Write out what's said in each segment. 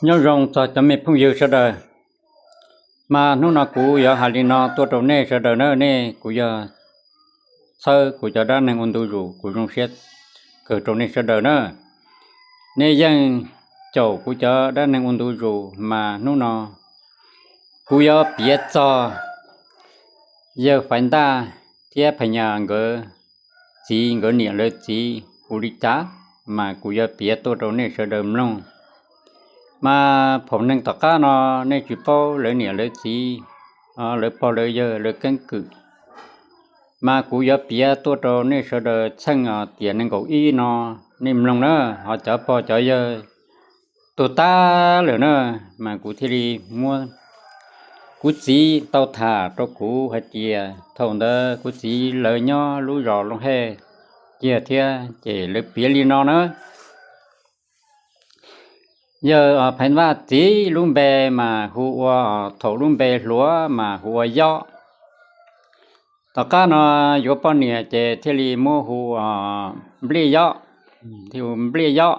Nyob zoo txog cov me phooj ywg sawv daws, mas hnub no kuv yuav hais li no tuaj rau nej sawv daws na, nej, kuv yog Txhawb, kuv cov dab neeg ua ntu zus kuv zoo siab kawg rau nej sawv daws na. Nej yeej caum kuv cov dab neeg ua ntu zus, mas hnub no kuv yuav piav txog yawg Faiv Ntaj thiab Phas Nyas nkawd txiv, nkawd niam lawv txiv hu li cas, mas kuv yuav piav tuaj rau nej sawv daws mloog. Mas phaum neeg tom qab no nej tsis paub lawv niam lawv txiv, lawv pog lawv yawg lawv keeb kwm, mas kuv yuav piav tuaj rau nej sawv daws txheej tiam nees nkaum ib no nej mloog na. Ho cov pog cov yawg tuag tag lawm na, mas kuv thiaj li muab, kuv txiv tau tham rau kuv hais tias thaum ntawd kuv txiv lawv nyob lub zos Looj Hej kiag thiab, ces lawv piav li no na. Yawg Phaiv Ntaj txiv lub npe mas hu ua, thaum lub npe hluas mas hu ua Yob. Tom qab no yuav poj niam ces thiaj li muab hu ua Npliaj Yob, thiaj hu Npliaj Yob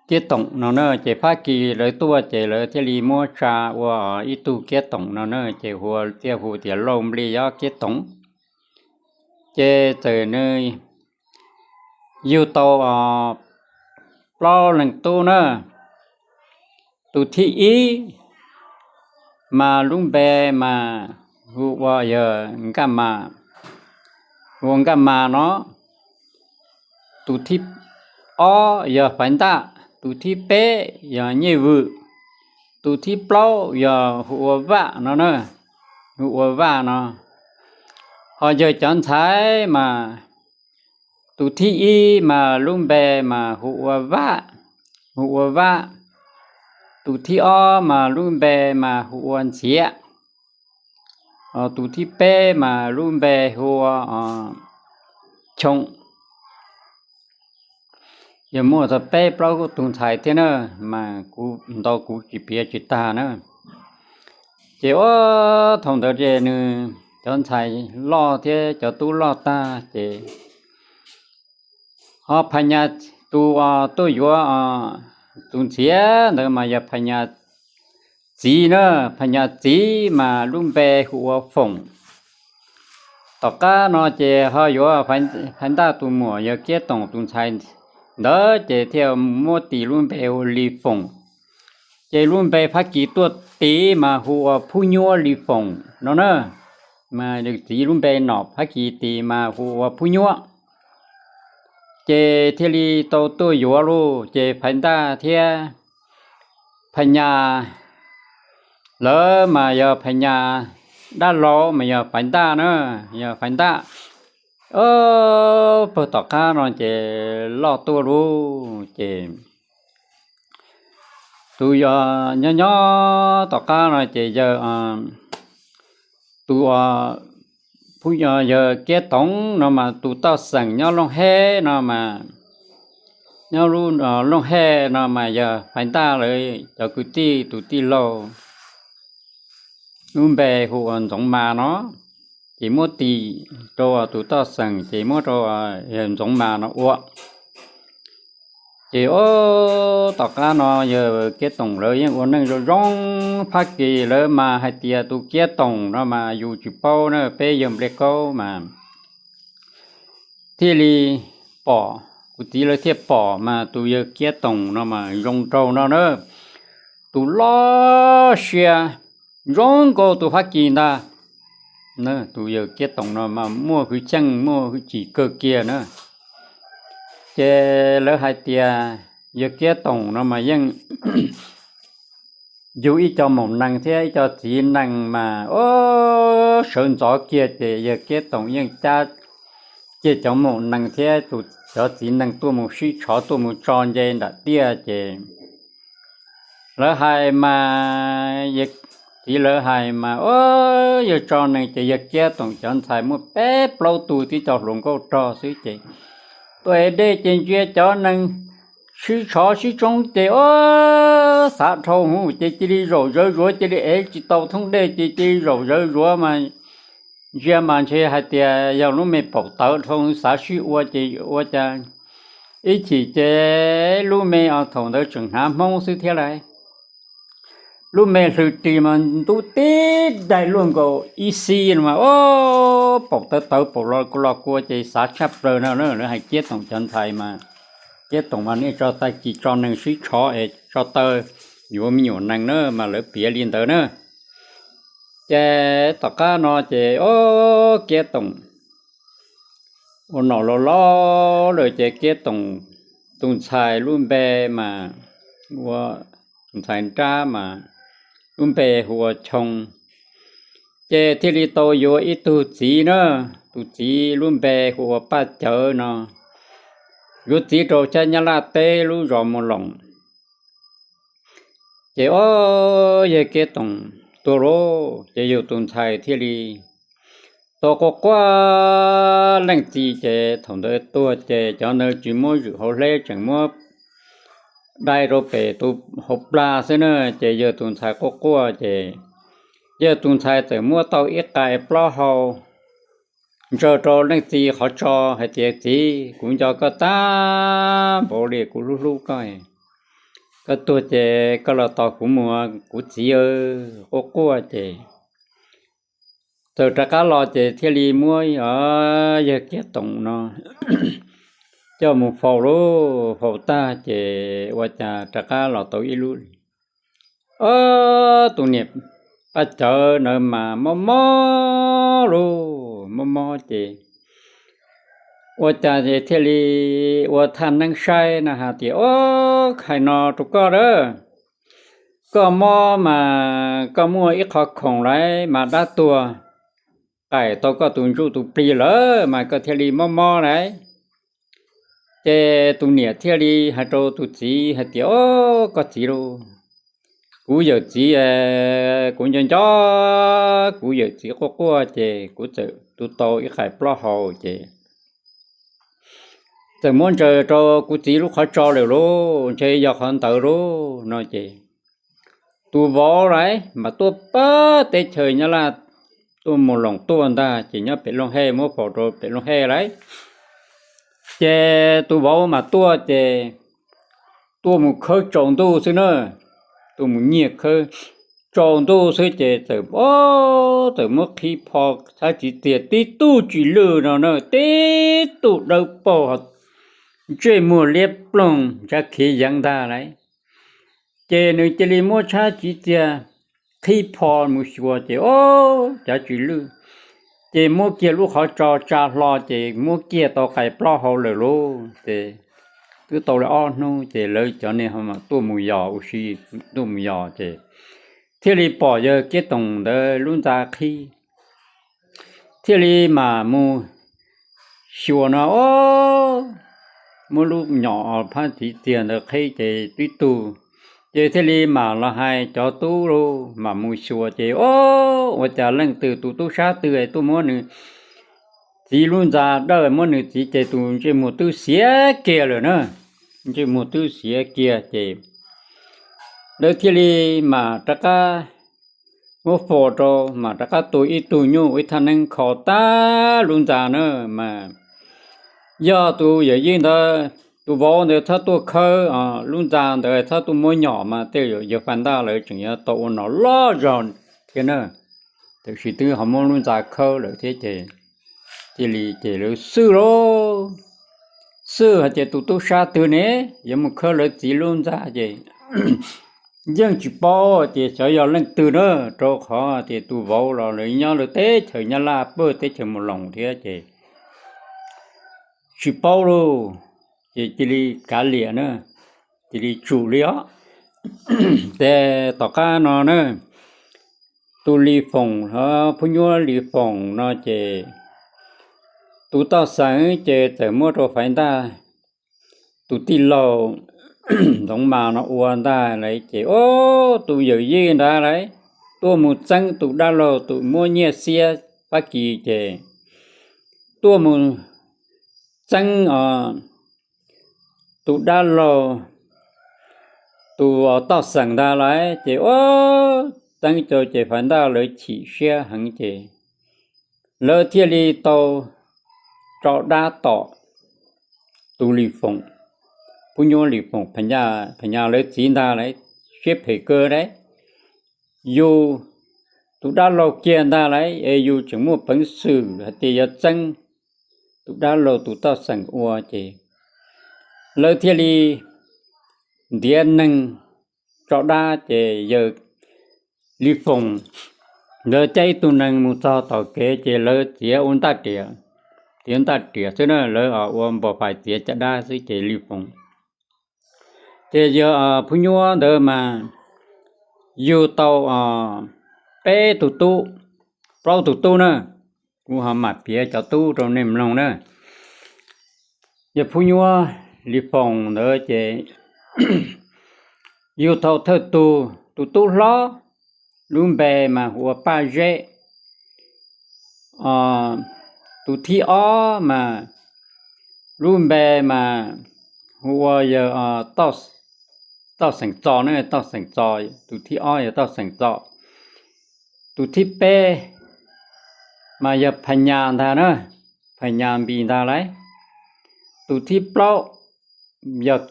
Kiab Toom no na. Ces Fab Kis lawv tuaj ces lawv thiaj li muab tsa ua ib tug Kiab Toom no na, ces hu, thiaj hu tias Lauj Npliaj Yob Kiab Toom. Ces txawm nws yug tau plaub leeg tub na. Tus thib ib mas lub npe mas hu ua yog Nkaj Mas, hu ua Nkaj Mas no. Tus thib ob yog Faiv Ntaj, tus thib peb yog Nyiaj Vwm, tus thib plaub yog hu ua Vaj no na, hu ua Vaj no. Ho yawg cov ntxhais mas tus thib ib mas lub npe mas hu ua Vaj, hu ua Vaj. Tus thib ob mas lub npe mas hu ua Ntxhiav. Tus thib peb mas lub npe hu ua Choo. Yog muaj txog peb plaub tus ntxhais thiab na, mas kuv ntau kuv tsis piav tsis tag na. Ces ua thaum ntawd ces nws cov ntxhais loj thiab cov tub loj tag ces ho Phas Nyas tus tuaj yuav tus Ntxhiav ntawd mas yog Phas Nyas txiv na. Phas Nyas txiv mas lub npe hu ua Foom. Tom qab no ces ho yuav Phas Ntaj tus muam yog Kiab Toom tus ntxhais ntawd ces thiaj muab tis lub npe hu Lis Foom. Ces lub npe Fab Kis tuaj tis mas hu ua Phub Nyuab Lis Foom no na. Mas nws txiv lub npe nom Fab Kis tis mas hu ua Phub Nyuab. Ces thiaj li tau tuaj yuav lauj. Ces Phas Ntaj thiab Phas Nyas lawv mas yog Phas Nyas dab laug mas yog Faiv Ntaj na, yog Faiv Ntaj. Pag tom qab no ces loj tuaj lauj ces tus yog nyob nyob tom qab no ces yawg, tus, yawg Kiab Toom no mas tus toj xeem nyob Looj Hej no mas, nyob Looj Hej no mas yog Faiv Ntaj lawv cov kwv tij tus tij laug, lub npe hu ua Ntxoov Mas no. Ces muab tis rau tus toj xeem ces muab rau yawg Ntxoov Mas no ua. Ces ua tom qab no yawg Kiab Toom lawv yeej ua neej zoo zoo. Fab Kis lawv mas hais tias tus Kiab Toom no mas yus tsis paub na, peb yawg Npliaj Kaub mas thiaj li pom, kuv txiv lawv thiaj pom mas tus yawg Kiab Toom no mas zoo nraug no na, tus loj siab zoo nkauj tus Fab Kis ntag. Tus yawg Kiab Toom no mas muaj hwj chim muaj hwj chim kawg kiag na. Ces lawv hais tias yawg Kiab Toom no mas yeej yug ib co maum nees thiab ib co txiv nees mas sawv ntxov kiag ces yawg Kiab Toom yeej cab kiag cov maum nees thiab cov txiv nees tuaj mus sib tshov tuaj mus tso nce nram tiaj ces lawv hais mas, txiv lawv hais mas, yawg tso nees ces yawg Kiab Toom cov ntxhais muaj peb plaub tug tib co hluas nkauj rog xwb ces tuaj ev dej ces ntsia cov nees sib tshov sib tsoob ces xav dhau hwv ces cia li zaum zawv zuav, cia li ev tsis tau thoob dej ces cia li zaum zawv zuav mas ntsia mas ntshe hais tias yog lub me paum tawv dhau hwv xav sib ua ces ua cas Ib chim ces lub me os thaum ntawd tseem hnav Hmoob xwb thiab lauj. Lub me hlwv ris mas ntub tib daim luaj nkaus ib xib no mas ob paum tawv tawv paum los kua ces xav tshaj plaws no na. Lawv hais Kiab Toom cov ntxhais mas, Kiab Toom mas nej tso tag kis tso nees sib tshov es tso taw yuav me nyuam nees na mas lawv piav li ntawd na. Ces tom qab no ces ob Kiab Toom ua nom los los lawm ces Kiab Toom tus ntxhais lub npe mas ua, tus ntxhais nrab mas lub npe hu ua Choo. Ces thiaj li tau yuav ib tug txiv na, tus txiv lub npe hu ua Paj Cawv no, yuav txiv rau sab Nyab Laj teb lub zos Mus Loos. Ces ob yawg Kiab Toom tuag lauj, ces yawg tus ntxhais thiaj li tau quaj quaj leej txiv ces thaum ntawd tuag ces cov ntawd tsis muab zwm hauv hleb, tseem muab dai rau pem tus hauv plag xwb na. Ces yawg tus ntxhais quaj quaj ces yawg tus ntxhais txawm muab tau ib qais plaub hau ntsaws rau leej txiv qhov tso hais tias, Txiv, kuv nco koj tag npaum li, kuv hlub hlub koj. Koj tuag ces koj los tos kuv mus, kuv txiv. Quaj quaj ces txawm rov qab los ces thiaj li muab yawg Kiab Toom no coj mus faus lauj. Faus tag ces ua cas rov qab los tau ib lub, ob tus niam Paj Cawv ntawd mas mob mob lauj, mob mob ces ua cas ces thiaj li ua thaj neeb saib no hais tias, Ob, hais no rau koj a, koj mob mas koj muaj ib qho khoom lauj mas dab tuag qaim tau koj tus ntsuj tus plig lawm mas koj thiaj li mob mob lauj. Ces tus niam thiaj li hais rau tus txiv hais tias, Ob, koj txiv lauj, kuv yawm txiv, kuv nco nco kuv yawm txiv quaj quaj ces kuv txawm tu tau ib qais plaub hau ces txawm muab ntsaws rau kuv txiv lub qhov tso lawm lauj, ntshe yog qhov ntawd lauj no ces tus vauv lauj mas tuaj pab teb chaws Nyab Laj tuaj mus loos tuaj ntag ces nyob pem Looj Hej, muab faus rau pem Looj Hej lauj. Ces tus vauv mas tuaj ces tuaj mus khawb tsaus ntuj xwb na, tuaj mus nyiag khawb tsaus ntuj xwb ces txawm, txawm muab qhib pho tshab txiv txiag tib tug tsis lwj no na, tib tug dawb paug, ntsej muag liab ploog ntshav khiav yeev ntag lauj. Ces nws cia li muab tshab txiv txiag qhib pho mus xyuas ces ob, cav tsis lwj. Ces muab kiag lub qhov tso tsa hlo ces muab kiag tau qais plaub hau lawm lauj. Ces twb tau li ob hnub ces lawv cov neeg ho mam tuaj mus yos ua si, tuaj mus yos ces thiaj li pom yawg Kiab Toom ntawd lub ntxa qhib, thiaj li mam mus xyuas no, ob, muab lub nyom phab txiv txiag ntawd qhib ces tib tug. Ces thiaj li mam los hais cov tub lug mam mus xyuas ces ob, ua cas leej twg tus tub sab twg tuaj muab nws txiv lub ntxa dawj, muab nws txiv ces tus ntsej muag twb xiav kiag lawm na, ntsej muag twb xiav kiag ces lawv thiaj li mam rov qab muab faus rau, mam rov qab tua ib tug nyuj ib thaj neeb kho tag lub ntxa na mas yog tus yawm yij ntawd, tus vauv ntawd txhob tuaj khawb lub ntxa ntawd, txhob tuaj muab nyom mas tej zaum yawg Fais Ntaj lawv tseem yuav tau ua nom loj zog thiab na. Tiam sis twb ho muab lub ntxa khawb lawm thiab ces cia li ces lawv xwj lauj, xwj hais tias tus tub sab twg ne yuav mus khawb lawv txiv lub ntxa ces yeej tsis paub tias xyov yog leej twg na, rau qhov tias tus vauv los lawv nyob lawv teb chaws Nyab Laj pawg teb chaws Mus Loos thiab ces tsis paub lauj. Ces cia li kav liam na, cia li tsum li os. Ces tom qab no na, tus Lis Foom, Phub Nyuab Lis Foom no ces tus Toj Xeem ces txawm muab rau Fais Ntaj tus tij laug Ntxoov Mas no ua ntag lauj. Ces ob, tus yawm yij ntawd lauj tuaj mus txeeb tus dab laug tus muab nyiaj xiab Fab Kis ces tuaj mus txeeb tus dab laug tus Toj Xeem ntag lauj. Ces ob, txeeb rau ces Fais Ntaj lawv chim siab heev ces lawv thiaj li tau tso dab tom tus Lis Foom. Phub Nyuab, Lis Foom, Phas Nyas lawv txiv ntag lauj, siab phem kawg lauj. Yus tus dab laug kiag ntag lauj es yus tseem muaj peev xwm hais tias yuav txeeb tus dab laug tus toj xeem ua ces lawv thiaj li ntiav neeg tso dab ces yawg Lis Foom ntawd caij ib tug nees mus txog tom kev ces lawv txiav ua ntaj riam, txiav ntaj riam xwb na, lawv ua npau fais txiav caj dab xwb ces Lis Foom ces yawg Phub Nyuab ntawd mas yug tau peb tug tub, plaub tug tub na. Kuv ho mam piav cov tub rau nej mloog na. Yawg Phub Nyuab, Lis Foom ntawd ces yug tau thawj tug, tus tub hlob, lub npe mas hu ua Paj Zeb. Tus thib ob mas lub npe mas hu ua yawg Toj Xeem Txos na, Toj Xeem Txos, tus thib ob yog Toj Xeem Txos. Tus thib peb mas yog Phas Nyas ntag na, Phas Nyas Npis ntag lauj. Tus thib plaub yog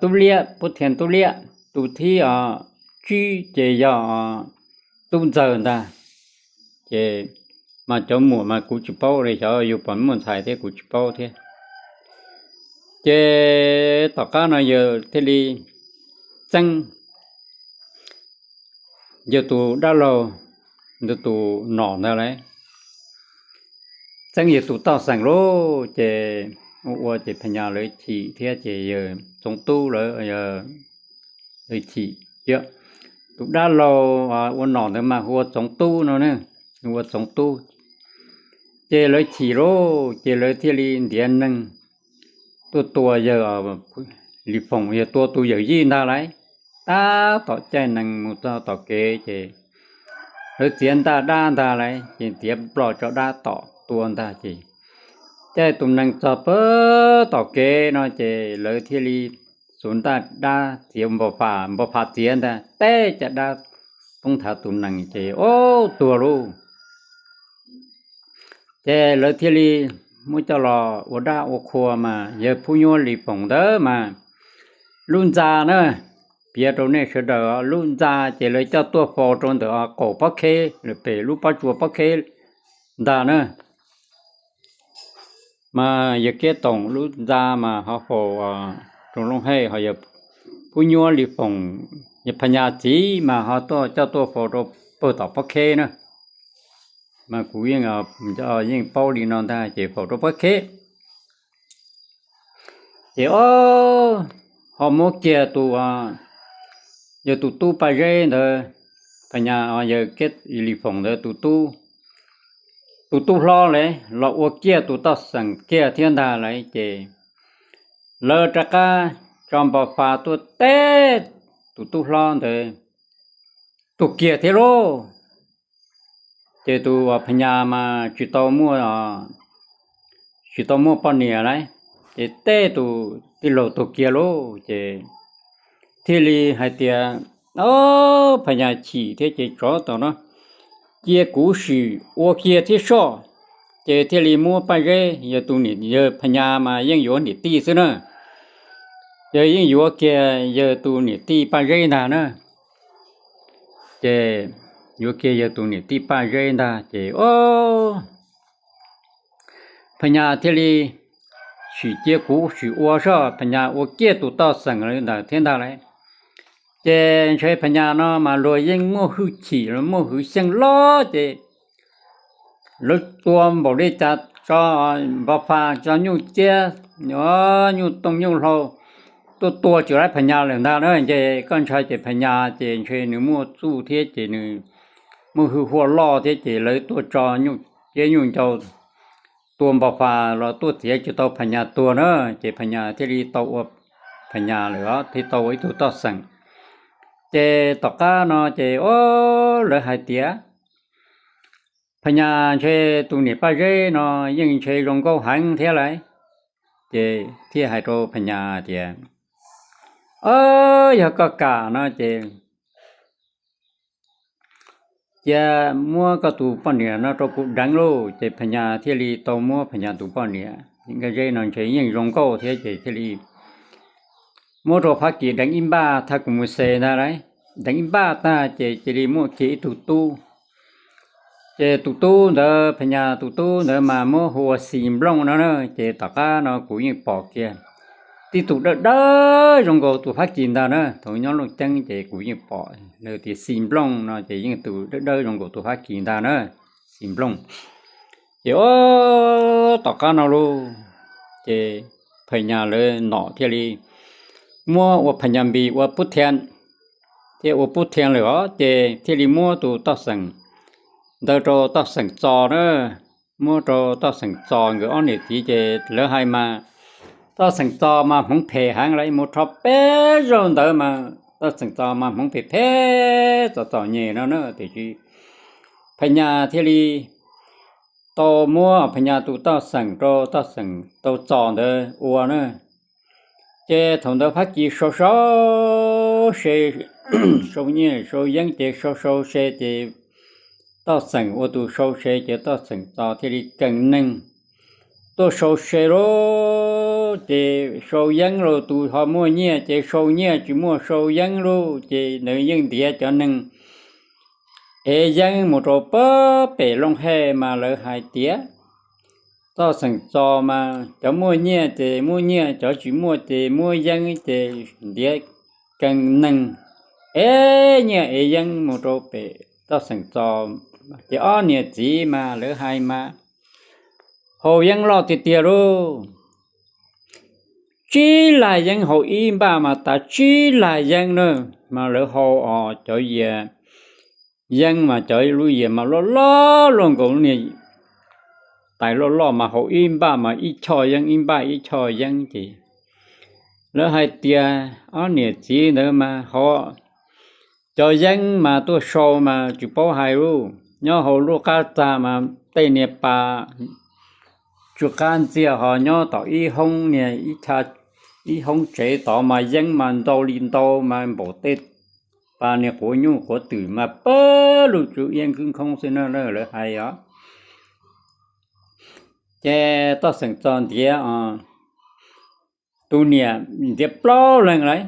Tub Liab, Pub Thias Tub Liab. Tus thib tsib ces yog Tub Ntxawg ntag. Ces mas cov muam mas kuv tsis paub li, xyov yus puas muaj ntxhais thiab kuv tsis paub thiab. Ces tom qab no yawg thiaj li txeeb yawg tus dab laug ntawd tus nom ntag lauj, txeeb yawg tus toj xeem lauj. Ces ua ua ces Phas Nyas lawv chim thiab ces yawg Txoov Tub lawv chim. Tus dab laug ua nom ntawd mas hu ua Txoov Tub no, hu ua Txoov Tub. Ces lawv chim lauj, ces lawv thiaj li ntiav neeg tuaj tua yawg Lis Foom, yog tua tus yawm yij ntag lauj. Tab tom caij nees mus txog tom kev ces lawv txiav ntaj dab ntag lauj, ces txiav ploj tso dab tom tua ntag ces caij tus nees txog pem tom kev no ces lawv thiaj li xuas ntaj dab txiav npau fas, npau fas txiav ntag, teb caj dab poob nthav tus nees ces ub tuag lauj. Ces lawv thiaj li muab coj los ua dab ua qhua mas yawg Phub Nyuab, Lis Foom ntawd mas lub ntxa na, piav rau nej sawv daws, lub ntxa ces lawv coj tuaj faus rau ntawm qaum pob kheb lawm, pem lub pob tsuas pob kheb ntag na. Mas yawg Kiab Toom lub ntxa mas ho faus rau Looj Hej, ho yawg Phub Nyuab, Lis Foom, yawg Phas Nyas txiv mas ho tuaj coj tuaj faus rau pem tom pob kheb na. Mas kuv yeej paub li no ntag, ces faus rau pob kheb. Ces ho muab kiag tus, yawg tus tub Paj Zeb ntawd, Phas Nyas, yawg Lis Foom ntawd tus tub, tus tub hlob lawm los ua kiag tus toj xeem kiag thiab ntag lauj. Ces lawv rov qab tso npau fas tuaj teb tus tub hlob ntawd tuag kiag thiab lauj. Ces tus Phas Nyas mas tsis tau muaj, tsis tau muaj poj niam lauj, ces teb tus tij laug tuag kiag lauj. Ces thiaj li hais tias, o, Phas Nyas chim thiab ces tsov tom no cia kuv sim ua kiag thiab soj. Ces thiaj li muab Paj Zeb, yawg tus niam, yawg Phas Nyas mas yeej yuav niam tij xwb na, yawg yeej yuav kiag yawg tus niam tij Paj Zeb ntag na. Ces yuav kiag yawg tus niam tij Paj Zeb ntag ces, o, Phas Nyas thiaj li sim cia kuv sim ua soj, Phas Nyas ua kiag tus toj xeem ntawd thiab ntag lauj. Ces ntshe Phas Nyas no mas luag yeej muaj hwj chim, muaj hwj xyeej loj ces lawv tua npaum li cas tso npau fas, tso nyuj ciab, nyuj tooj nyuj hlau tuaj tua tsis laib Phas Nyas lawm ntag na. Ces koj ntshai ces Phas Nyas ces ntshe nws muaj txuj thiab ces nws muaj hwj huaj loj thiab ces lawv tuaj tso nyuj ciab nyuj ncau, tua npau fas los tuaj txiav tsis tau Phas Nyas tuag na. Ces Phas Nyas thiaj li tau ua, Phas Nyas lawm thiaj tau ua ib tug toj xeem. Ces tom qab no ces, o, lawv hais tias Phas Nyas ntshe tus niam Paj Zeb no yeej ntshe zoo nkauj heev thiab lauj. Ces thiaj hais rau Phas Nyas tias, o, yog koj kam no ces cia muab koj tus poj niam no rau kuv deev lauj. Ces Phas Nyas thiaj li tau muab Phas Nyas tus poj niam Nkaj Zeb no ntshe yeej zoo nkauj thiab ces thiaj li muab rau Fab Kis deev ib npaj tag kuv mus xes ntag lauj. Deev ib npaj tag ces cia li muaj kiag ib tug tub. Ces tus tub ntawd, Phas Nyas tus tub ntawd mas muab hu ua Xis Nplooj no na. Ces tom qab no kuv yeej pom kiag tib tug dawb dawb zoo nkaus tus Fab Kis ntag na. Thaum nyob Looj Ceeb ces kuv yeej pom nws tias Xis Nplooj no ces yeej tus dawb dawb zoo nkaus tus Fab Kis ntag na, Xis Nplooj. Ces o, tom qab no lauj, ces Phas Nyas lawv nom thiaj li muab ua Phas Nyas Npis ua Pub Thia, thiaj ua Pub Thia lawm os, ces thiaj li muab tus Toj Xeem ntawd rau Toj Xeem Txos na. Muab rau Toj Xeem Txos nkawd ob niam txiv ces lawv hais mas Toj Xeem Txos mas hmoov phem heev lauj, mus rho peb zaug ntawd mas Toj Xeem Txos mas hmoov phem phem txom txom nyem no na. Tiam sis Phas Nyas thiaj li tau muab Phas Nyas tus Toj Xeem rau Toj Xeem tau Txos ntawd ua na. Ces thaum ntawd Fab Kis sau sau se, sau nyiaj sau yeeb ces sau sau se ces Toj Xeem ua tus sau se ces Toj Xeem Txos thiaj li kees neeg tuaj sau se lauj. Ces sau yeeb lauj, tus ho muaj nyiaj ces sau nyiaj, tsis muaj sau yeeb lauj. Ces nws yeej ntiav cov neeg ev yeeb mus rau pem Looj Hej mas lawv hais tias Toj Xeem Txos mas cov muaj nyiaj ces muab nyiaj, cov tsis muaj ces muab yeeb, ces ntiav kees neeg ev nyiaj ev yeeb mus rau pem Toj Xeem Txos. Ces ob niam txiv mas lawv hais mas haus yeeb loj tiag tiag lauj. Tsib lag yeeb, haus ib npaj mas tas tsib lag yeeb na. Mas lawv haus os cov yias yeeb mas cov lub yias mas loj loj luaj nkaus lub niag tais loj loj mas haus ib npaj mas ib choj yeeb, ib npaj ib choj yeeb. Ces lawv hais tias ob niam txiv ntawd mas haus cov yeeb mas tuaj sau mas tsis paub hais lauj. Nyob hauv lub qab txag mas tej niag pas tsw qab ntxiag ho nyob tom ib hoob niag ib hoob tsev tod mas yeeb mas ntau li ntau mas npaum tej pas niag quav nyuj quav twm mas pawg lug tsw iab nkwb nkhoob xwb na, lawv hais os. Ces Toj Xeem Txos ntiav tus niam ntiav plaub leeg lauj.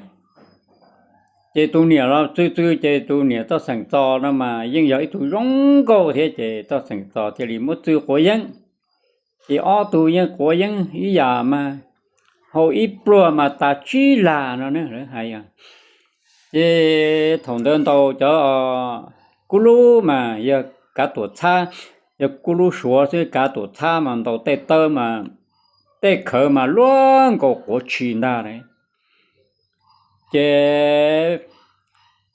Ces tus niam los txw txw ces tus niam Toj Xeem Txos no mas yeej yog ib tug zoo nkauj thiab ces Toj Xeem Txos thiaj li muab txw quav yeeb. Ces ob tug yeej quav yeeb ib yam mas haus ib pluag mas tas tsib lag no na, lawv hais os. Ces thaum ntawd ntaus cov kub lub mas yog kav tuam txhab, yog kub lub suav xwb, kav tuam txhab mas ntaus tej tawb mas tej khawv mas luaj nkaus quav tshis ntag lauj. Ces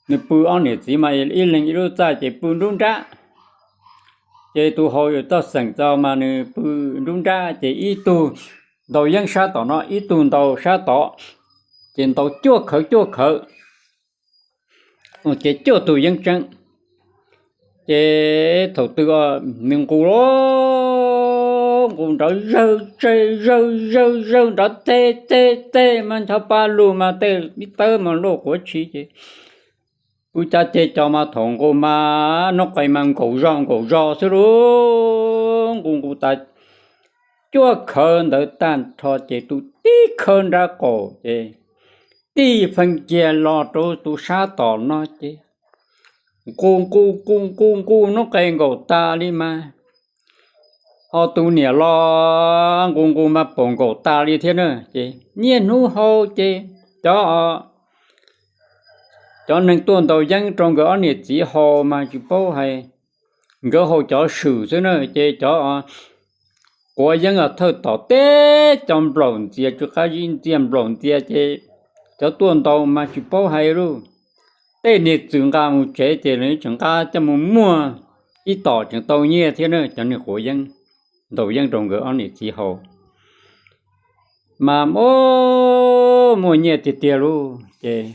nws pw ob niam txiv mas ib leeg ib lub txaj ces pw nruab nrab. Ces tus haus yawg Toj Xeem Txos mas nws pw nruab nrab ces ib tug ntaus yeeb sab tom no, ib tug ntaus sab tod, ces ntaus cuaj khawv cuaj khawv, ces cuaj tug yeeb tseeb. Ces thaum twg nws nqus los nqus nrov zawg zawg zawg zawg nrov teg teg teg mas ncho pa lug mas tej ib tawb mas luaj quav tshis ces pw cav ceg cos mas thaum nqus mas noob qes mas nkaum zog nkaum zog xwb lauj. Nqus nqus tas cuaj khawv ntawd tag nrho ces tus tib khawv nrab qaum ces tij feej kiag los rau tus sab tom no ces nqus nqus nqus nqus nqus noob qes nkaum tas li mas ho tus niam los nqus nqus mas pom nkaum tas li thiab na. Ces niaj hnub haus ces cov, cov neeg tuaj ntaus yeeb rau nkawd ob niam txiv haus mas tsis paub hais, nkawd haus cov swm xwb na. Ces cov quav yeeb os thawj tom teb cov nplaum ntxias, tsw qab zib ntxias nplaum ntxias ces cov tuaj ntaus mas tsis paub hais lauj. Tej niag txwm nqa mus tsev ces lawv tseem nqa coj mus muag ib tom tseem tau nyiaj thiab na. Cov niag quav yeeb ntaus yeeb rau nkawd ob niam txiv haus mas muaj nyiaj tiag tiag lauj. Ces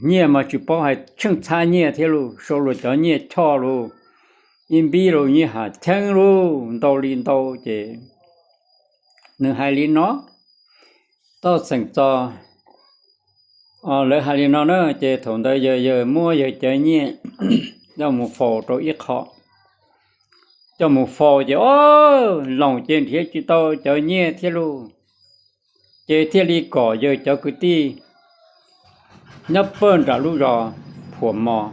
nyiaj mas tsis paub hais tsheej txhab nyiaj thiab lauj, sau luag cov nyiaj choj lauj, nyiaj npib lauj, nyiaj ham cheeb lauj, ntau li ntau ces nws hais li no, Toj Xeem Txos, lawv hais li no na, ces thaum ntawd yawg, yawg muab yawg cov nyiaj coj mus faus rau ib qho, coj mus faus ces o, loos ces nrhiav tsis tau cov nyiaj thiab lauj. Ces thiaj li kom yawg cov kwv tij nyob pawg nram lub zos Phuam Mos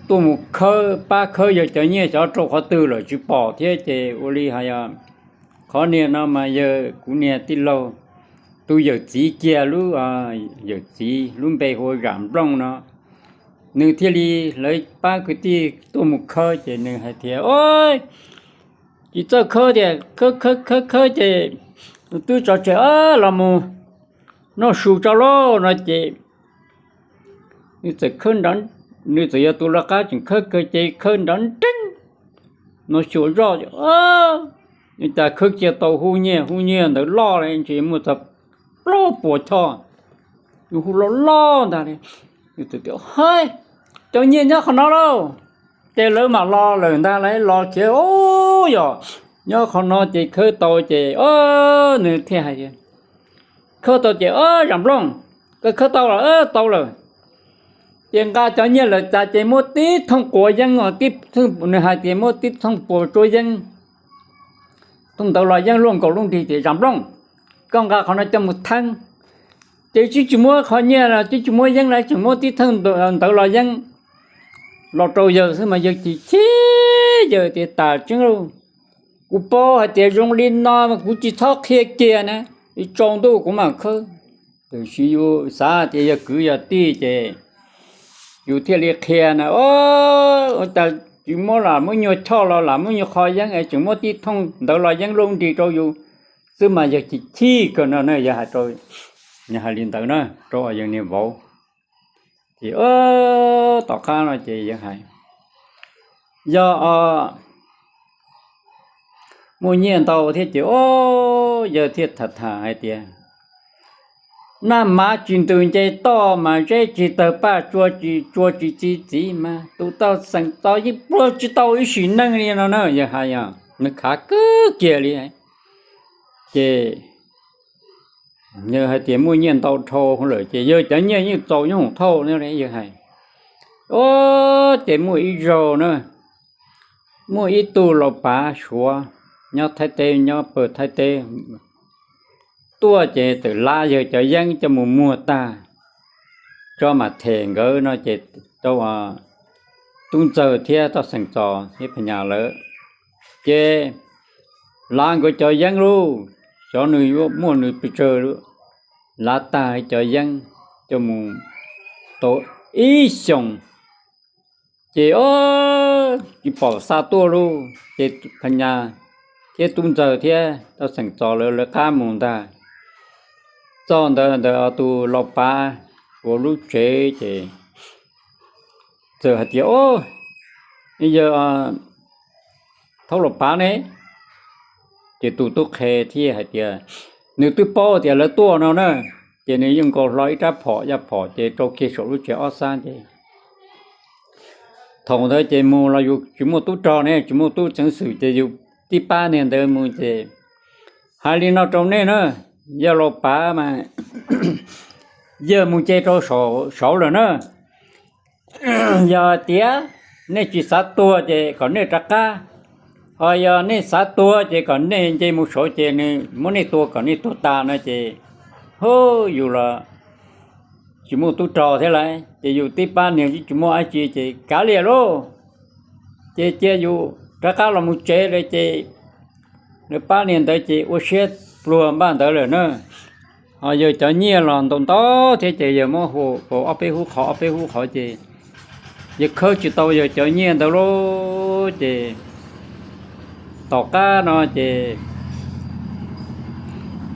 tuaj mus khawb, pab khawb yawg cov nyiaj xyov rau qhov twg lawm tsis pom thiab. Ces ua li hais, qhov niag no mas yog kuv niag tij laug tus yawm txiv kiag, lub yawm txiv lub npe hu ua Zam Nplooj no, nws thiaj li, lawv pab kwv tij tuaj mus khawb ces nws hais tias, Tsis txawj khawb tiag, khawb khawb khawb khawb ces twb tso tseg, los mus noj su tso lauj no ces nws txawm, nws txawm yog tus lawv qab tseem khawb kawg ces khawb nrov nreeb no xyuas zoj, cas khawb kiag tau hub nyiaj, hub nyiaj ntawd loj li ntshe muaj txog plaub puas choj, nws hu loj loj ntag li. Nws txawm tias, Hais, cov nyiaj nyob qhov no lauj. Ces lawv mam los lawm ntag, lawv los khiav, Yog nyob qhov no ces khawb tau ces, nws thiaj hais tias, Khawb tau ces, Zam Nplooj, koj khawb tau los? Tau lawm. Ces nqa cov nyiaj lawm tas ces muab tib thooj quav yeeb, nws hais tias muab tib thooj quav tsuab yeeb, thooj ntawv los yeeb luaj nkaus lub nrig tias, Zam Nplooj, koj nqa qhov no coj mus theeb. Ces twb tsis muab qhov nyiaj los twb tsis muab yeeb lawm, tseem muab tib thooj ntawv los yeeb los rau yawg xwb mas yawg chim chim, yawg tias, Tas tseeb lauj, kuv paub hais tias zoo li no mas kuv tsis txhob qhia kiag na, tsaus ntuj kuv mam khawb. Tiam sis yus xav tias yog kwv yog tij ces yus thiaj li qhia na, Ua cas tsis muab, lam muab nyuag choj los lam muab nyuag qho yeeb es tseem muab tib thooj ntawv los yeeb luaj nrig rau yus xwb mas yawg chim chim kawg no na. Yawg hais li ntawd na rau yawg niag vauv. Ces tom qab no ces yawg hais, Yog muaj nyiaj ntau thiab ces, o, yawg thiaj tham tham hais tias, Naj mav tsis ntws nce toj mas zeb tsis tawg paj, tsua tsis txi txiv mas tus tau xeem txos yeej pluag tsis tau ib sim neej li no na. Yawg hais, nws khav kawg kiag li. Ces yawg hais tias muaj nyiaj ntau dhau lawm ces yawg cov nyiaj yeej txaus nyob hoom thauj. Yawg hais, o, ces muaj ib zaug na, muaj ib tug laus pav Suav nyob Thaib teb, nyob pawg Thaib teb tuaj ces txawm lav yawg cov yeeb coj mus muag tag, tso mas them nkawd no ces tau, tub ntxawg thiab toj xeem txos thiab phas nyas lawm, ces lav nkawd cov yeeb lauj, xyov nws yuav muaj nws pes tsawg, lav tag cov yeeb coj mus tau ib xyoos, ces o, tsis pom xa tuaj lauj. Ces phas nyas thiab tub ntxawg thiab toj xeem txos lawv lawv qab mus ntag, txog ntawd ntawd tus laus pav Suav lub tsev ces txawm hais tias, O, yawg thaub laus pav ne? Ces tus tub qhe thiaj hais tias, nws twb paub tias lawv tuaj no na, ces nws yeej nkaus hlo ib rab phom, yaj phom ces rau kiag saum lub tsev ob sab ces thaum ntawd ces mus los yus tsis muaj tub rog ne, tsis muaj tub ceev xwm ces yus tib pab niag ntawd mus ces hais li no rau nej na, yawg laus pav mas yawg mus nce rau saud lawm na. Yog tias nej tsis xav tuag ces kom nej rov qab, ho yog nej xav tuag ces kom nej nce mus saud ces nws muab nej tua kom nej tuag tas no ces, hu, yus los tsis muaj tub rog thiab lawm ces yus tib pab niag tsis muaj dab tsi ces kav liam lauj, ces cia yus rov qab los mus tsev lawm ces lawv pab niag ntawd ces ua siab pluag npaum ntawd lawm na. Ho yawg cov nyiaj los ntau ntau thiab ces yawg muab hu ob peb hub qhov ob peb hub qhov ces yawg khawb tsis tau yawg cov nyiaj ntawd lauj. Ces tom qab no ces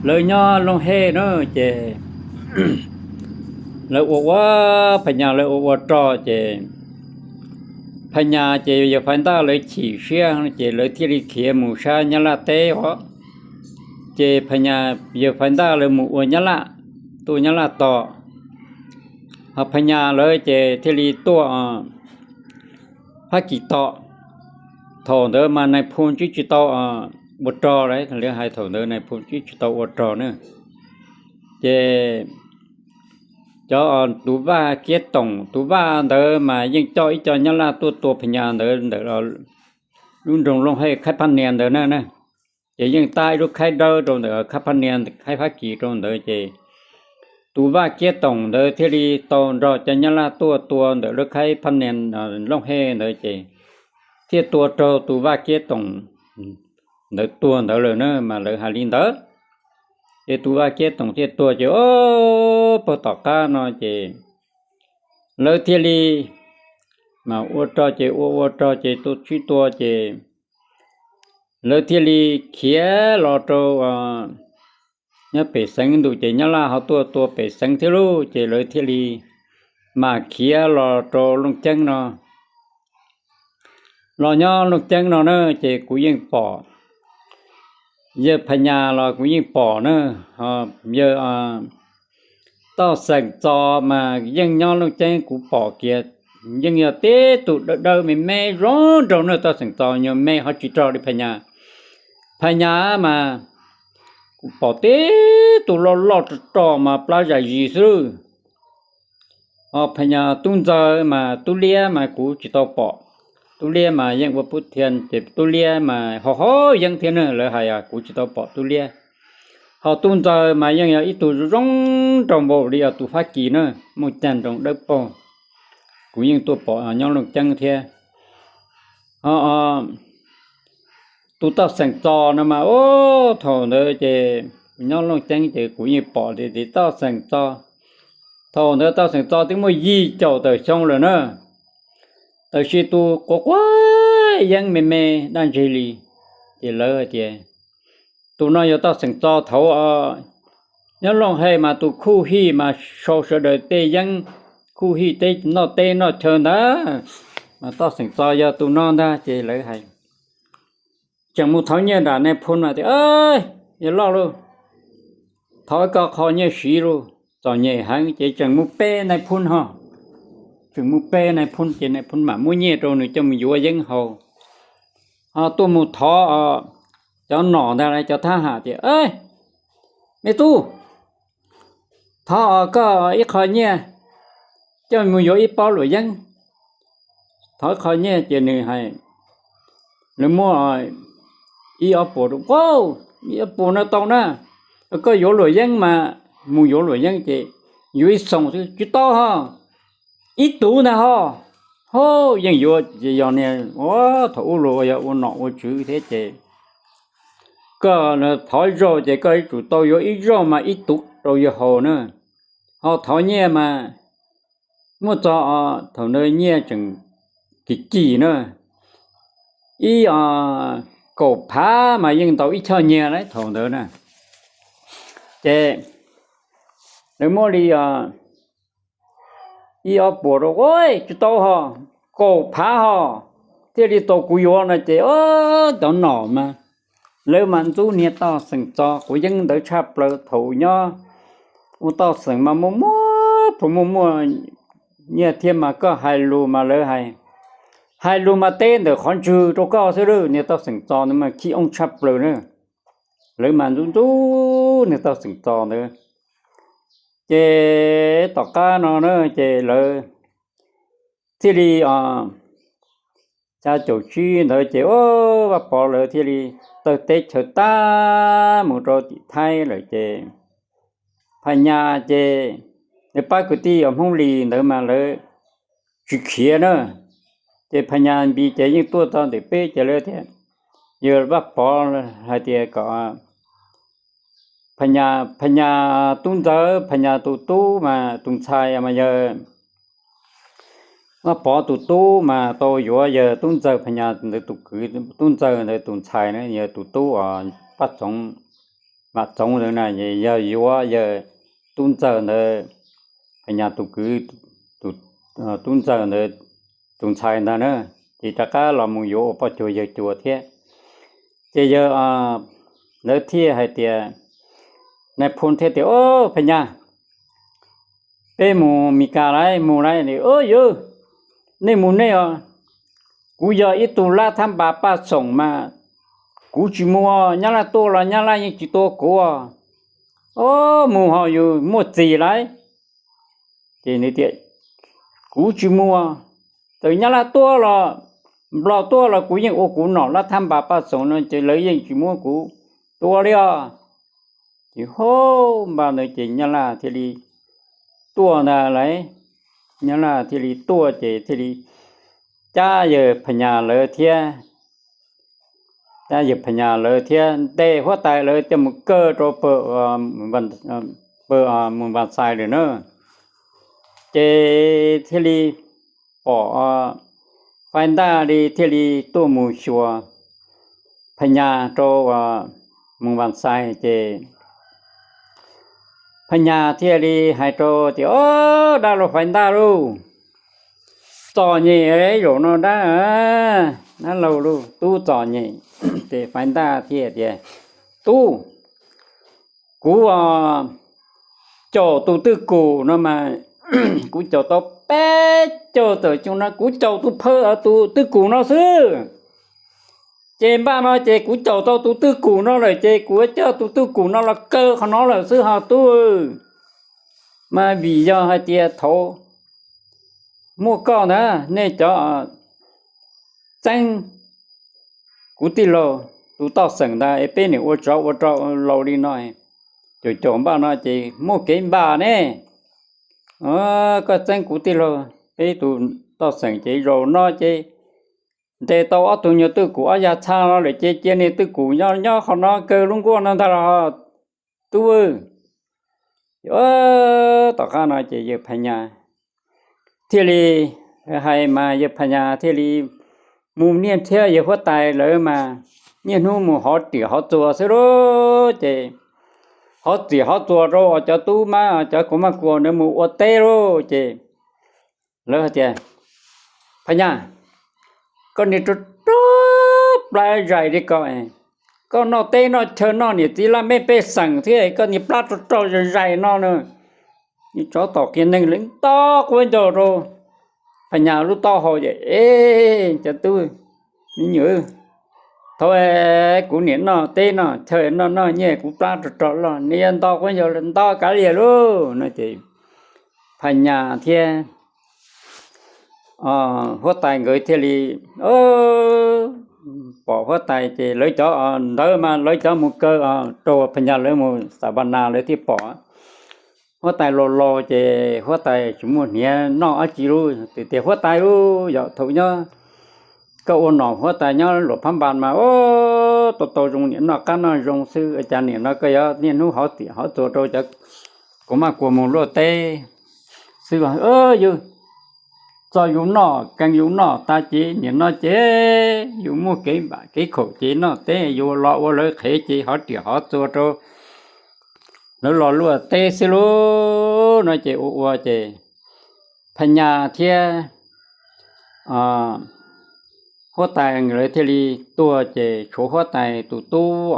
lawv nyob Looj Hej na, ces lawv ua ua, phas nyas lawv ua ua rog ces phas nyas ces yawg Faiv Ntaj lawv chim siab ces lawv thiaj li khiav mus sab Nyab Laj teb os. Ces phas nyas, yawg Faiv Ntaj lawv mus ua Nyab Laj, tuaj Nyab Laj tos, ho phas nyas lawv ces thiaj li tuaj Fab Kis tos. Thaum ntawd mas nais phoo twb tsis tau ua rog lawm, lawv hais thaum ntawd nais phoo twb tsis tau ua rog na. Ces cov tus vaj Kiab Toom, tus vaj ntawd mas yeej coj ib co Nyab Laj tuaj tua phas nyas ntawd ntawm lub nroog Looj Hej Khaib Phab Nias ntawd na. ces yeej tab ib lub khaib dawb rau ntawm khaib Phab Nias, khaib Fab Kis rau ntawd ces tus Vaj Kiab Toom ntawd thiaj li tau nrog cov Nyab Laj tuaj tua ntawm lub khaib Phab Nias Looj Hej ntawd ces thiaj tua raug tus Vaj Kiab Toom ntawd tuag ntawd lawm na mas lawv hais li ntawd. Ces tus Vaj Kiab Toom thiaj tuag ces o, puag tom qab no ces lawv thiaj li mas ua rog ces ua ua rog ces tua tsis tua ces lawv thiaj li khiav los rau nyob pem xeev ntuj ces Nyab Laj ho tuaj tua pem xeev thiab lauj ces lawv thiaj li mas khiav los rau Looj Ceeb no. Los nyob Looj Ceeb no na ces kuv yeej pom, yawg Phas Nyas los kuv yeej pom na, yawg Toj Xeem Txos mas yeej nyob Looj Ceeb kuv pom kiag, yeej yog tib tug dawb dawb me me zoo nraug na. Toj Xeem Txos nyuag me ho tsis rog li Phas Nyas. Phas Nyas mas kuv pom tib tug loj loj rog rog mas plab zam zis xwb. Phas Nyas Tub Ntxawg mas Tub Liab mas kuv tsis tau pom. Tub Liab mas yeej ua pub thian ces Tub Liab mas ho haus yeeb thiab na, lawv hais kuv tsis tau pom Tub Liab. Ho Tub Ntxawg mas yeej yog ib tug zoo nraug npaum li tus Fab Kis na, muaj cag nroos dawb paug, kuv yeej tuaj pom nyob Looj Ceeb thiab. Tus Toj Xeem Txos no mas, o, thaum ntawd ces kuv nyob Looj Ceeb ces kuv yeej pom tias Toj Xeem Txos. Thaum ntawd Toj Xeem Txos twb muaj yim caum tawm xyoo lawm na, tab sis tus quav quav yeeb me me daj ntseg li. Ces lawv hais tias tus no yog Toj Xeem Txos thaud nyob Looj Hej mas tus khuj hij mas sau sawv daws tej yeeb, khuj hij tej noj teb noj chaw ntag, mas Toj Xeem Txos yog tus no ntag. Ces lawv hais tseem mus thov nyiaj nram nais phoo mas tias, yog loj lauj, thov koj qho nyiaj siv lauj, txom nyem heev. Ces tseem mus pe nais phoo ho, tseem mus pe nais phoo ces nais phoo mam muab nyiaj rau nws coj mus yuav yeeb haus. Ho tuaj mus thov cov nom ntag, cov thab ham tias, me tub, thov koj ib qho nyiaj coj mus yuav ib pob luam yeeb. Thov ib qho nyiaj ces nws hais, nws muab ib ob puas rau, ib ob puas no tau na, koj yuav luam yeeb mas, mus yuav luam yeeb ces yuav ib xoos xwb tsis tau ho, ib tug ntag ho. Ho, yeej yuav ces yog niag thaum ub luag yog ua nom ua tswv thiab ces koj thov ib zaug ces koj yuav tsum tau yuav ib zaug mas ib tug rau yawg haus na. Ho thov nyiaj mas muaj txog, thaum ntawd nyiaj tseem kim kim na, ib kaum phav mas yeej ntau ib choj nyiaj lawm thaum ntawd na. Ces lawv muab li ib ob puas rau, tsis tau ho, kaum phav ho thiaj li tau kuv yuav no ces cov nom mas lawv mas ntxub niag Toj Xeem Txos quav yeeb ntawd tshaj plaws. Thaum nyob ua Toj Xeem mas muaj muaj plhu muaj muaj nyiaj thiab mas koj hais lus mas lawv hais, hais lus mas teb ntawm qhov ntswg rau koj xwb lawm. Niag Toj Xeem Txos ntawd mas khib oob tshaj plaws na. Lawv mas ntxub ntxub niag Toj Xeem Txos ntawd. Ces tom qab no na ces lawv thiaj li xya caum tsib ntawd ces Vaj Pov lawv thiaj li tawg teb chaws tag mus rau tim Thaib lawm ces Phas Nyas ces nws pab kwv tij uas Hmoob Lis ntawd mas lawv tsis khiav na. Ces Phas Nyas Npis ces yeej tuaj txog ntawm peb ces lawv tias, yawg Vaj Pov hais tias kom Phas Nyas, Phas Nyas Tub Ntxawg, Phas Nyas tus tub mas tus ntxhais mas yog Vaj Pov tus tub mas tau yuav yawg Tub Ntxawg, Phas Nyas ntawd tus kwv, Tub Ntxawg ntawd tus ntxhais na, yawg tus tub uas Paj Txoov, Vam Txoov ntawd na, yog yuav yawg Tub Ntxawg ntawd, Phas Nyas tus kwv, Tub Ntxawg ntawd tus ntxhais ntag na. Ces rov qab los mus yuav ua poj cuag yawg cuag thiab. Ces yawg, lawv thiaj hais tias, nais phoo thiaj tias, o, Phas Nyas, peb mus Mes Kas lawm, mus lawm. Yawg, nej mus nej os, kuv yog ib tug lab thab npas Paj Xoom mas kuv tsis mus, Nyab Laj tuaj los Nyab Laj yeej tsis tua kuv. O, mus ho yus muaj txim lawm. Ces nws tias, kuv tsis mus, txawm Nyab Laj tuaj los Nplog tuaj los kuv yeej ua kuv nom lab thab npas Paj Xoom no ces lawv yeej tsis muab kuv Tua li os. Ces hauv npaum ntawd ces Nyab Laj thiaj li tuaj ntag lauj. Nyab Laj thiaj li tuaj ces thiaj li cab yawg Phas Nyas lawv thiab, cab yawg Phas Nyas lawv thiab ntes huab tais lawv coj mus kaw rau pawg Mus Npas Xais lawm na. Ces thiaj li pom Fais Ntaj li thiaj li tuaj mus xyuas Phas Nyas rau Mus Npas Xais ces Phas Nyas thiaj li hais rau tias, Ob, dab laug Fais Ntaj lauj, txom nyem zaum no dab, dab laug lauj, tub txom nyem. Ces Fais Ntaj thiaj tias, Tub, kuv caum tus twj kum no mas kuv caum tau peb caug tawm xyoo no kuv caum tus phaw tus twj kum no xwb. Ces npaj no ces kuv caum tau tus twj kum no lawm ces kuv coj tus twj kum no los kaw qhov no lawm xwb ho tub. Mas vim yog hais tias thaum muaj koj ntag, nej cov txeeb kuv tij laug tus toj xeem ntag es peb niam ua tsov ua rog laus li no, caum caum npaj no ces muaj kev npam ne. Koj txeeb kuv tij laug peb tus toj xeem ces zaum no ces ntes tau ob tug nyuag twj kum ob yag txha no lawm ces cia niag twj kum nyob nyob qhov no kaw lub nkuaj no ntag los tub. Tom qab no ces yawg Phas Nyas thiaj li hais mas yawg Phas Nyas thiaj li mus niaj thiab yawg huab tais lawv mas niaj hnub mus hov riam hov txuas xwb lauj. Ces hov riam hov txuas rau cov tub mab cov kuv maj kuas ntawd mus ua teb lauj. Ces lawv hais tias, Phas Nyas, koj niag rog rog plab zais li ko, koj noj teb noj chaw noj niam txiv laj mej pej xeem thiab koj niag plab rog rog zais no na. Tsov tom qias neeg lawv nto quav ncaug rau Phas Nyas lub taub hau ces, Cov tub me nyuam, thaum kuv niam noj teb noj chaw noj noj nyiaj kuv plab rog rog loj, nws yuav nto quav ncaug nto kav liam lauj no ces Phas Nyas thiab huab tais nkawd thiaj li pom huab tais ces lawv cov ntawd mas lawv cov mus kaw rau Phas Nyas lawv mus Xas Vas Nas lawv thiaj pom. Huab tais laus laus ces huab tais tsis muaj hniav noj dab tsi lauj, tias huab tais lauj, yog thaum nyob koj ua nom huab tais nyob Luam Phab Npas mas tau tau zoo, niam noj qab noj zoo xwb, cas niam no koj yuav niaj hnub hov riam hov txuas rau cov kuv maj kuas mus luaj teb xwb. Yus txog yus noj kees yus noj tas ces niam no ces yus muaj kev npam kev khaum ces noj teb yus los ua lawv qhev ces hov riam hov txuas rau lawv los luaj teb xwb lauj no ces ua ua ces Phas Nyas thiab huab tais lawv thiaj li tuag ces tshuav huab tais tus tub,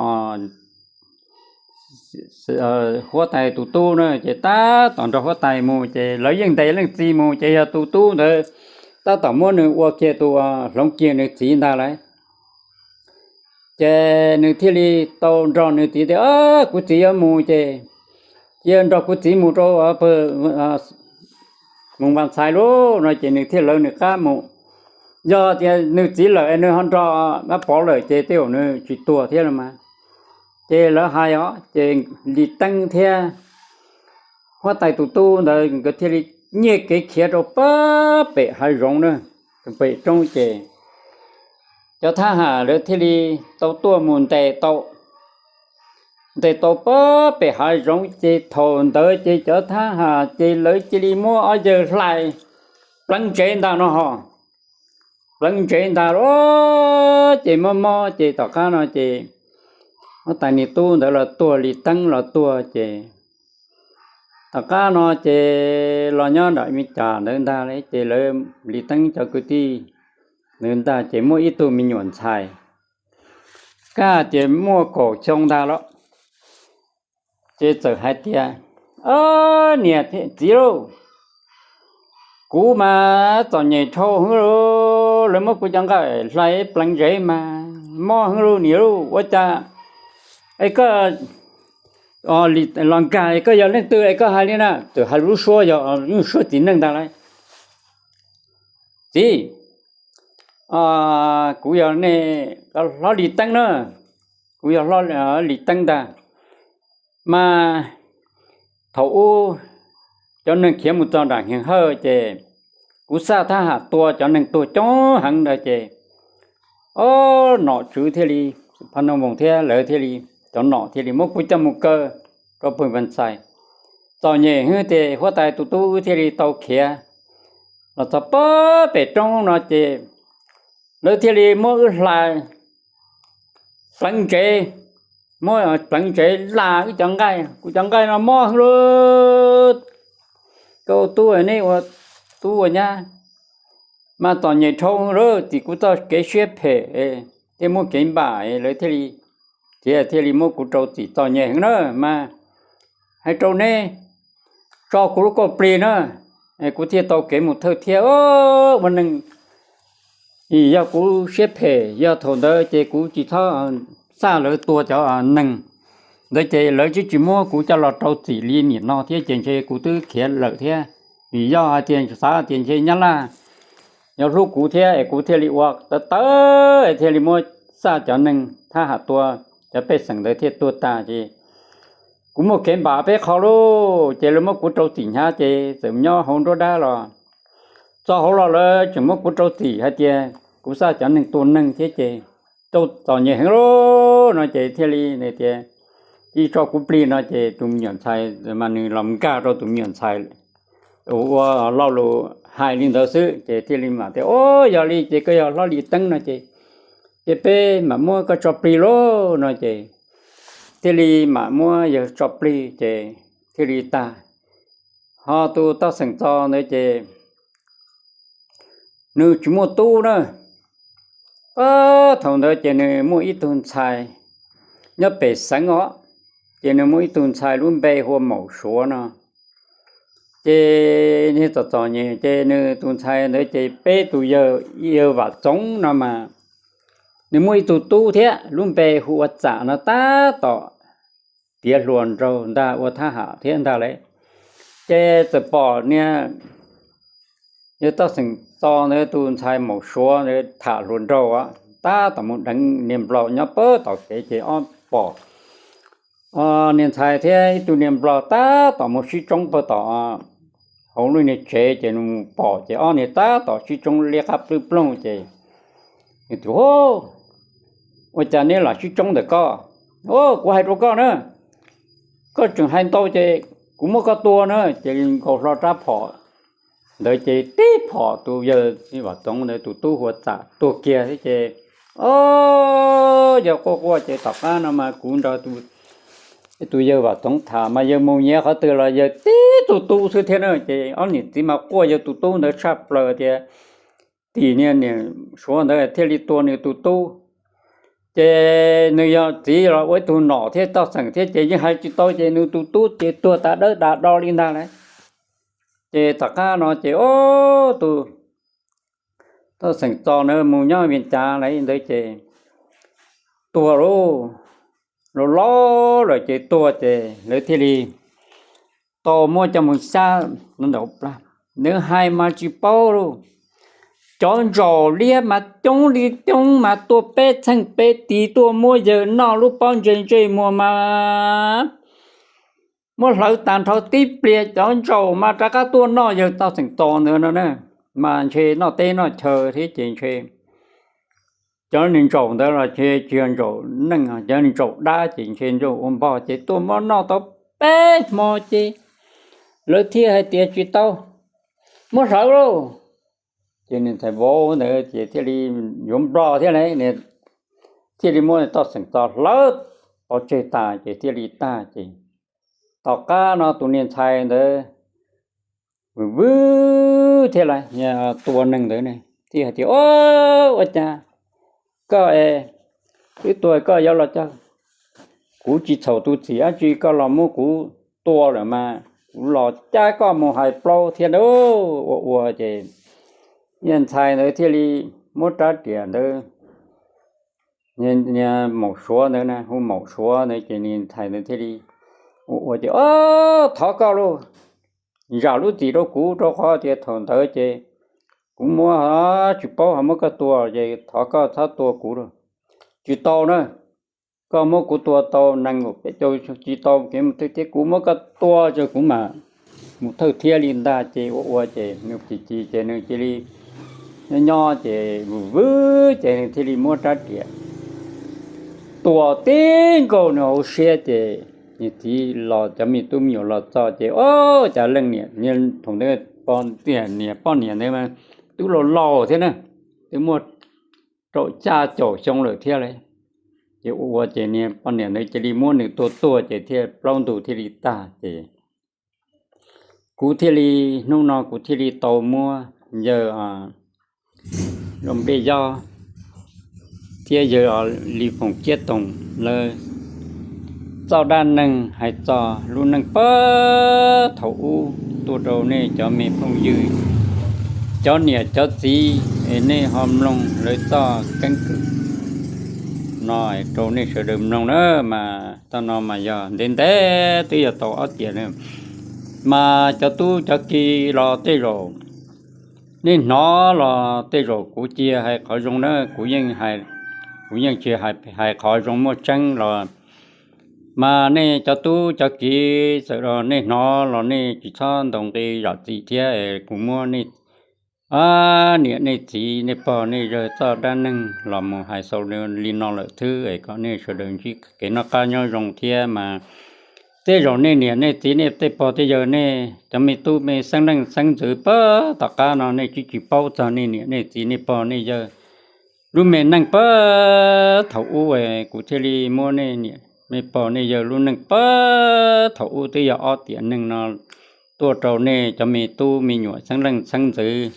huab tais tus tub na ces tab tom nrog huab tais mus ces lawv yeej ntes leej txiv mus ces yog tus tub ntawd tab tom muab nws ua kiag tus hloov kiag nws txiv ntag lauj. Ces nws thiaj li tau nrog nws txiv tias, Kuv txiv yuav mus ces cia nrog kuv txiv mus rau pawg Mus Npas Xais lauj no ces nws thiaj lawv nws qab mus. Yog tias nws txiv lawm es nws ho nrog Mab Pov lawm ces tej zaum nws tsis tuag thiab los mas. Ces lawv hais os ces Lis Teeb thiab huab tais tus tub ntawd nkawd thiaj li nyiag kev khiav rau pab pem hav zoov na, pem roob ces cov thab ham lawv thiaj li tau tuaj mus ntes tau, ntes tau pab pem hav zoov ces thaum ntawd ces cov thab ham ces lawv cia li muab ob yawg hlais pleev ntsev ntag no ho. Pleev ntsev ntag lauj, ces mob mob ces tom qab no ces huab tais niag tub ntawd los tuag, Lis Teeb los tuag ces tom qab no ces los nyob nram me cas ntawd ntag lauj ces lawv Lis Teeb cov kwv tij ntawd ntag ces muaj ib tug me nyuam ntxhais kaj tias muaj kaum xyoo ntag lauj. Ces txawm hais tias, Niam txiv lauj, kuv mas txom nyem dhau hwv lauj, lawv muab kuv cov nqaij hlais pleev ntsev mas mob hwv lauj niam lauj, ua cas es koj los nkag es koj yog leej twg es koj hais li na? Txawm hais lub suab yog suab txiv neej ntag lauj. Txiv, kuv yog nej hlob Lis Teeb na. kuv yog hlob Lis Teeb ntag. Mas thaum ub cov neeg khiav mus txog nram Heev Hawj ces kuv xaj thab ham tua cov neeg tuag coob heev ntawd ces, o, nom tswv thiaj li, Phaj Noo Voos thiab lawv thiaj li, cov nom thiaj li muab kuv coj mus kaw rau pem Vaj Ntxhais. Txom nyem heev ces huab tais tus tub wb thiaj li tau khiav los txog pem roob no ces lawv thiaj li muab wb hla pleev ntsev, muab pleev ntsev la wb cov nqaij, kuv cov nqaij no mob heev lawm. Koj ua tub neb ua tub ua nyab mas txom nyem dhau lawm, txim kuv txoj kev siab phem thiaj muaj kev npam, lawv thiaj li, thiaj li muab kuv rau txim. Txom nyem heev na mas hais rau neb, tso kuv lub kauj plig na, kuv thiaj tau kev mus thawj thiab ua neeg. Yog kuv siab phem, yog thaum ntawd ces kuv tsis txhob xaj lawv tua cov neeg ntawd ces lawv twb tsis muab kuv coj los rau txim li nim no thiab ces ntshe kuv twb khiav lawm thiab. Vim yog hais tias xav tias ntshe Nyab Laj yuav hlub kuv thiab es kuv thiaj li ua tawv tawv es thiaj li muab xaj cov neeg thab ham tua, cov pej xeem ntawd thiaj tuag tas ces kuv muaj kev npam peb qho lauj, ces lawv muab kuv rau txim hnyav ces txawm nyob hauv nruab dab los. Txog hauv los lawv tseem muab kuv rau txim hais tias kuv xaj cov neeg tua neeg thiab ces tau txom nyem heev lauj no ces thiaj li tias cia tso kuv plig no ces tus me nyuam ntxhais mas nws los nkag rau tus me nyuam ntxhais ua lo lus hais li ntawd xwb ces thiaj li mam tias, o, yog li ces koj yog hlob Lis Teeb no ces, ces peb mam muab koj tso plig lauj no ces thiaj li mam muab yawg tso plig ces thiaj li tag. Ho tus Toj Xeem Txos ntawd ces nws tsis muaj tub na. Thaum ntawd ces nws muaj ib tug ntxhais nyob pem xeev os, ces nws muaj ib tug ntxhais lub npe hu ua Maum Suav no. Ces niag txom txom nyem ces nws tus ntxhais ntawd ces peb tus yawg, yawg Vam Txoov no mas nws muaj ib tug tub thiab lub npe hu ua Txam no tab tom tiav hluas nraug ntag ua thab ham thiab ntag lauj. Ces txawm pom niag yawg Toj Xeem Txos ntawd tus ntxhais Maum Suav ntawd tham hluas nraug tab tom mus deev niag nplaug nyob pem tom kev ces ob pom niag ntxhais thiab ib tug niag nplaug tab tom mus sib tsoob pem tom hauv lub niag tsev ces nws mus pom ces ob niag tab tom sib tsoob liab qab plwb ploog ces nws tias, ua cas neb lam sib tsoob ntawm ko? Kuv hais rau koj na, koj tseem hais ntau ces kuv muab koj tua na. Ces nkaus hlo rab phom ntawd ces tib phom tus yawg Vam Txoov ntawd tus tub hu ua Txam tuag kiag thiab ces, o, yawg quaj quaj ces tom qab no mas kuv nrog tus yawg Vam Txoov tham mas yawg mus nyiav qhov twg los yawg tib tug tub xwb thiab na. Ces ob niam txiv mas quaj yawg tus tub ntawd tshaj plaws tias tim niag niam Suav ntawd thiaj li tua nws tus tub. Ces nws yog txiv los ua ib tug nom thiab toj xeem thiab ces yeej hais tsis tau ces nws tus tub ces tuag tas dawb tas do li ntag lauj. Ces tom qab no ces tus Toj Xeem Txos ntawd mus nyob Vias Cas li ntawd ces tuag lauj, laus laus lawm ces tuag ces lawv thiaj li tau muab coj mus xyab ntawm plaub. Nws hais mas tsis paub lauj, cov ntsaum liab mas coob li coob mas tuaj peb txheej peb tiv tuaj muab yawg noj lub pob ntseg ntsej muag mas muab hlawv tag nrho tib pliag cov ntsaum mas rov qab tuaj noj yawg Toj Xeem Txos ntawd no na. Mas ntshe noj teb noj chaw thiab ces ntshe cov niag ntsaum ntawd los ntshe tsis yog ntsaum neej, cov niag ntsaum dab ces ntshe ntsaum ua npog ces tuaj muab noj tau peb hmo ces lawv thiaj hais tias tsis tau, muab hlawv lauj. Ces niag ntxhais vauv ntawd ces thiaj li yuav nplog thiab lauj, thiaj li muab Toj Xeem Txos hlawv pov tseg tas ces thiaj li tag ces tom qab no tus niag ntxhais ntawd vwm vwm thiab lauj, tua neeg ntawd thiaj hais tias, o, ua cas koj twb tuag koj yuav los coj kuv tsis txhaum tus txim dab tsi koj los muab kuv tua lawm mas kuv los cab koj mus hais plaub thiab na. Ua ua ces niag ntxhais ntawd thiaj li muab rab riam ntawd, niag Maum Suav ntawd na, hu Maum Suav ntawd ces niag ntxhais ntawd thiaj li ua ua ces, o, thov koj lauj, zam lub txim rau kuv rau qhov tias thaum ntawd ces kuv muab tsis paub ho muab koj tua ces thov koj txhob tua kuv lauj. Tsis tau na, koj muab kuv tua tau nees nkaum peb caug tsis tau kev mus thawj thiab, kuv muab koj tua tso kuv mam mus thawj thiab li ntag. Ces ua ua ces nws chim chim ces nws cia li nyob nyob ces vwm vwm ces nws thiaj li muab rab riam tua tib nkaus nws hauv siab ces nws txiv los cov me tub me nyuam los txog ces ua cas leej niam, thaum ntawd poj niam, niam poj niam ntawd mas twb laus laus thiab na, twb muaj rau xya caum xyoo lawm thiab li. Ces ua ua ces niag poj niam ntawd cia li muab nws tua tuag ces thiaj plaub ntug thiaj li tag ces kuv thiaj li, hnub no kuv thiaj li tau muab yawg Zoo Npliaj Yob thiab yawg Lis Foom Ciab Toom lawv txoj dab neeg hais txog lub neej puag thaum ub tuaj rau nej cov me phooj ywg, cov niam cov txiv, es nej ho mloog lawv txoj keeb kwm no rau nej sawv daws mloog na. Mas txoj no mas yog ntev ntev twb yog tau ob tiam na, mas cov tub cov kiv los tej zaum nej hnov los tej zaum kuv cia hais qhov zoo na, kuv yeej tsis hais qhov zoo, muaj tseeb los mas nej cov tub cov kiv txawm los nej hnov los nej tsis txhob ntaus nqi zam txim thiab es kuv muab nej niam nej txiv nej pog nej yawg txoj dab neeg los mus hais xaus li no lawm xwb es kom nej sawv daws ntsib kev noj qab nyob zoo thiab mas tej zaum nej niam nej txiv nej tej pog tej yawg nej cov me tub me xeeb leej xeeb ntxwv puag tom qab no nej tsis tsis paub txog nej niam nej txiv nej pog nej yawg lub me neej puag thaum ub es kuv thiaj li muab nej niam nej pog nej yawg lub neej puag thaum ub twb yog ob tiam neeg no tuaj rau nej cov me tub me nyuam xeeb leej xeeb ntxwv,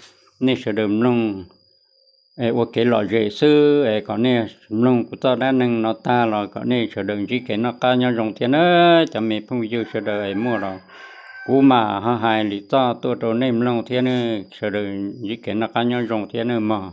nej sawv daws mloog ua kev lom zem xwb es kom nej mloog kuv txoj dab neeg no tag los kom nej sawv daws ntsib kev noj qab nyob zoo thiab na. Cov me phooj ywg sawv daws es muaj los kuv mam ho hais lwm txoj tuaj rau nej mloog thiab ne, sawv daws ntsib kev noj qab nyob zoo thiab ne mog.